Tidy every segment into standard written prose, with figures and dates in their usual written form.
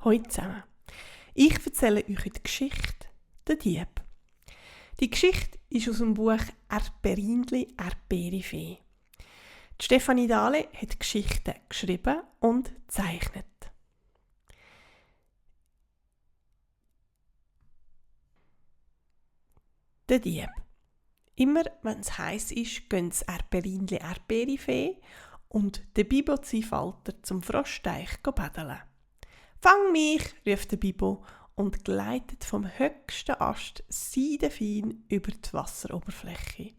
Hallo zusammen. Ich erzähle euch die Geschichte «Der Dieb». Die Geschichte ist aus dem Buch «Erperindli, Erperifee». Stefanie Dahle hat die Geschichte geschrieben und gezeichnet. Der Dieb. Immer wenn es heiß ist, gehen das Erperindli, Erperifee und der Bibo-Falter zum Froschteich baden. «Fang mich!» ruft der Bibo und gleitet vom höchsten Ast seidenfein über die Wasseroberfläche.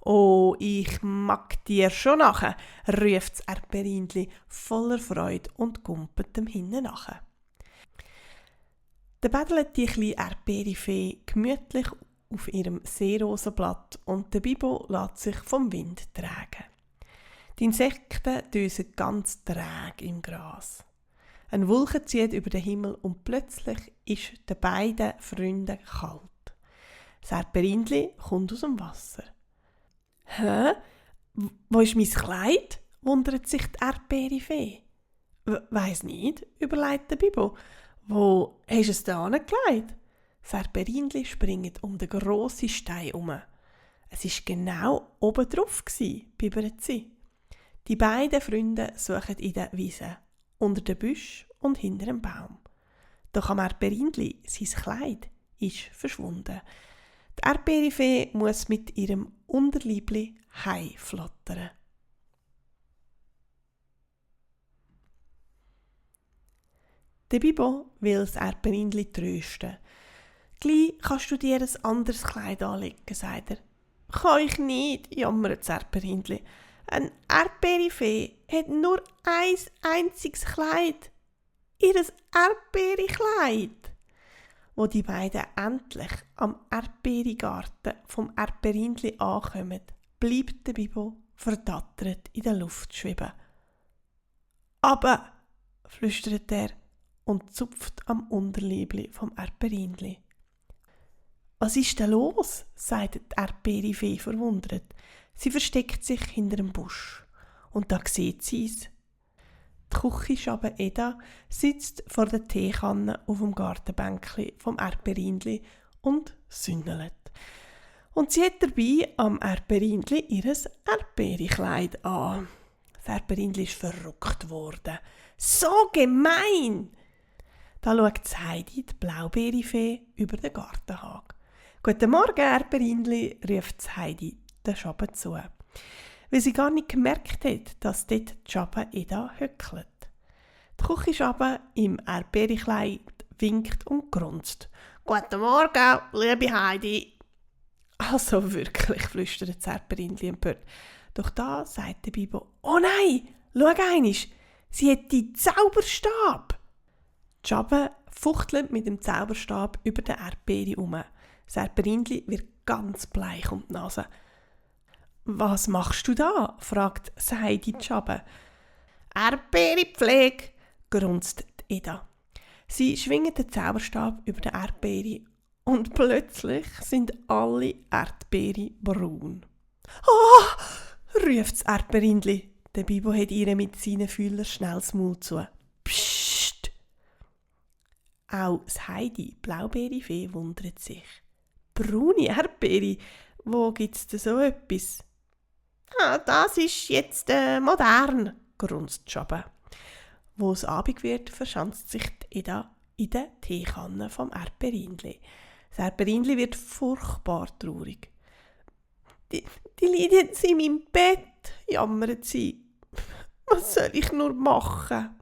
«Oh, ich mag dir schon nachher!» ruft das Erperindli voller Freude und gumpet dem hinten nachher. Da badelt die kleine Erperifee gemütlich auf ihrem Seerosenblatt und der Bibo lässt sich vom Wind tragen. Die Insekten düsen ganz träge im Gras. Eine Wolke zieht über den Himmel und plötzlich ist den beiden Freunden kalt. Das Erperindli kommt aus dem Wasser. «Hä? Wo ist mein Kleid?» wundert sich die Erperifee. «Weiss nicht», überlegt der Bibo. «Wo hast du es da angelegt?» Das Erperindli springt um den grossen Stein herum. Es war genau oben drauf, bibbert sie. Die beiden Freunde suchen in der Wiese, unter dem Büsch und hinter dem Baum. Doch am Erperindli, sein Kleid, ist verschwunden. Die Erperifee muss mit ihrem Unterleibli heimflattern. Der Bibo will das Erperindli trösten. «Gleich kannst du dir ein anderes Kleid anlegen», sagt er. «Kann ich nicht», jammert das Erperindli. «Eine Erperifee hat nur ein einziges Kleid. Ihres Erdbeerikleid.» Wo die beiden endlich am Erdbeerigarten vom Erperindli ankommen, bleibt der Bibo verdattert in der Luft schweben. «Aber», flüstert er und zupft am Unterleibli vom Erperindli. «Was ist denn los?» sagt die Erperifee verwundert. Sie versteckt sich hinter dem Busch. Und da sieht sie es. Die Küchenschabe Eda sitzt vor der Teekanne auf dem Gartenbänkli vom Erperindli und sünnelt. Und sie hat dabei am Erperindli ihres Erdbeerikleid an. Das Erperindli ist verrückt worden. «So gemein!» Da schaut Heidi, die Blaubeerifee, über den Gartenhag. «Guten Morgen, Erperindli», ruft Heidi der Schabe zu, weil sie gar nicht gemerkt hat, dass dort die Schabe Eda höckelt. Die Küchenschabe im Erdbeerikleid winkt und grunzt. «Guten Morgen, liebe Heidi!» «Also wirklich», flüstert das Erperindli empört. Doch da sagt der Bibo: «Oh nein, schau einisch, sie hat den Zauberstab!» Die Schabe fuchtelt mit dem Zauberstab über den Erdbeere herum. Das Erperindli wird ganz bleich um die Nase. «Was machst du da?» fragt Heidi die Schabe. «Erdbeerepflege», grunzt Eda. Sie schwingt den Zauberstab über den Erdbeere und plötzlich sind alle Erdbeere braun. «Ah!» ruft das Erperindli. Der Bibo hat ihr mit seinen Fühlern schnell das Maul zu. «Psst!» Auch das Heidi, Blaubeerifee, wundert sich. «Braune Erdbeere? Wo gibt's denn so etwas?» «Das ist jetzt modern», grunzt die Schabe. Wo es Abend wird, verschanzt sich Eda in der Teekanne vom Erperindli. Das Erperindli wird furchtbar traurig. Die liegt jetzt in meinem Bett», jammert sie. «Was soll ich nur machen?»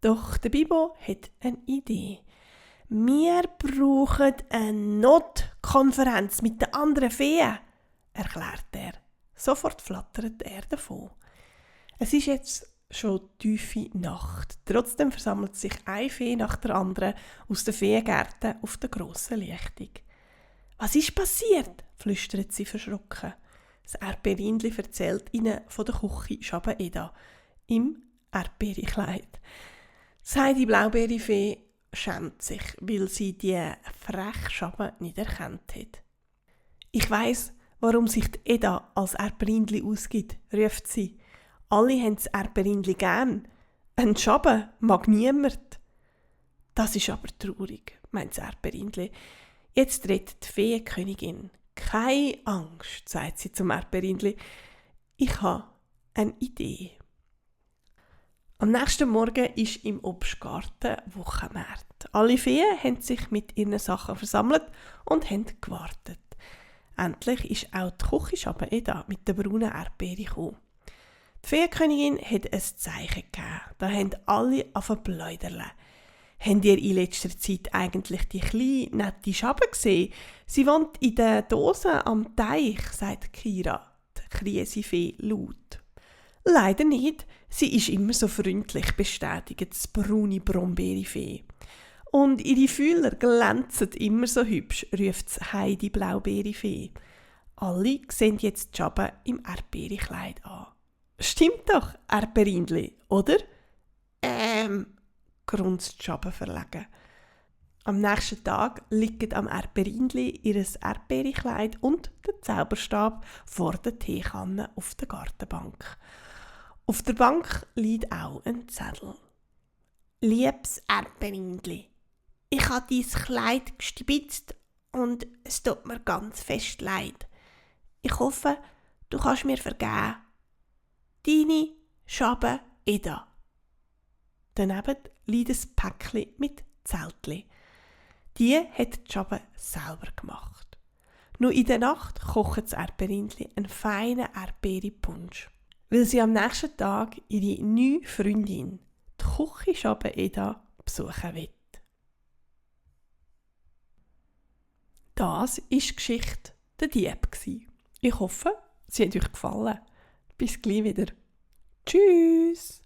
Doch der Bibo hat eine Idee. «Wir brauchen eine Notkonferenz mit den anderen Feen», erklärt er. Sofort flattert er davon. Es ist jetzt schon tiefe Nacht. Trotzdem versammelt sich eine Fee nach der anderen aus den Feengärten auf der grossen Lichtung. «Was ist passiert?» flüstert sie verschrocken. Das Erperindli erzählt ihnen von der Küchenschabe Eda im Erdbeerikleid. Die Blaubeerifee schämt sich, weil sie die freche Schabe nicht erkannt hat. «Ich weiss, warum sich die Eda als Erperindli ausgibt», ruft sie. Alle haben das Erdbeerindli gern. Ein Schaben mag niemand. Das ist aber traurig, meint das Erdbeerindli. Jetzt redet die Feenkönigin. Keine Angst, sagt sie zum Erdbeerindli. Ich habe eine Idee. Am nächsten Morgen ist im Obstgarten Wochenmarkt. Alle Feen haben sich mit ihren Sachen versammelt und haben gewartet. Endlich ist auch die Küchenschabe da mit der braunen Erdbeere gekommen. Die Feenkönigin hat ein Zeichen gegeben. Da haben alle angefangen. Habt ihr in letzter Zeit eigentlich die kleine, nette Schabe gesehen? Sie wohnt in der Dose am Teich, sagt Kira, die Kriesifee laut. Leider nicht. Sie ist immer so freundlich, bestätigt die braune Brombeerifee. Und ihre Fühler glänzen immer so hübsch, ruft Heidi Blaubeerifee. Alle sehen jetzt die Schabe im Erdbeerkleid an. Stimmt doch, Erdbeerindli, oder? Grunzt die Schabe verlegen. Am nächsten Tag liegen am Erdbeerindli ihr Erdbeerkleid und der Zauberstab vor der Teekanne auf der Gartenbank. Auf der Bank liegt auch ein Zettel. Liebes Erdbeerindli, ich habe dein Kleid gespitzt und es tut mir ganz fest leid. Ich hoffe, du kannst mir vergeben. Deine Schabe Eda. Daneben liegt ein Päckchen mit Zeltli. Die hat die Schabe selber gemacht. Nur in der Nacht kocht das Erdbeerindli einen feinen Erdbeerpunsch, weil sie am nächsten Tag ihre neue Freundin, die Küchenschabe Eda, besuchen will. Das war die Geschichte der Dieb. Ich hoffe, sie hat euch gefallen. Bis gleich wieder. Tschüss!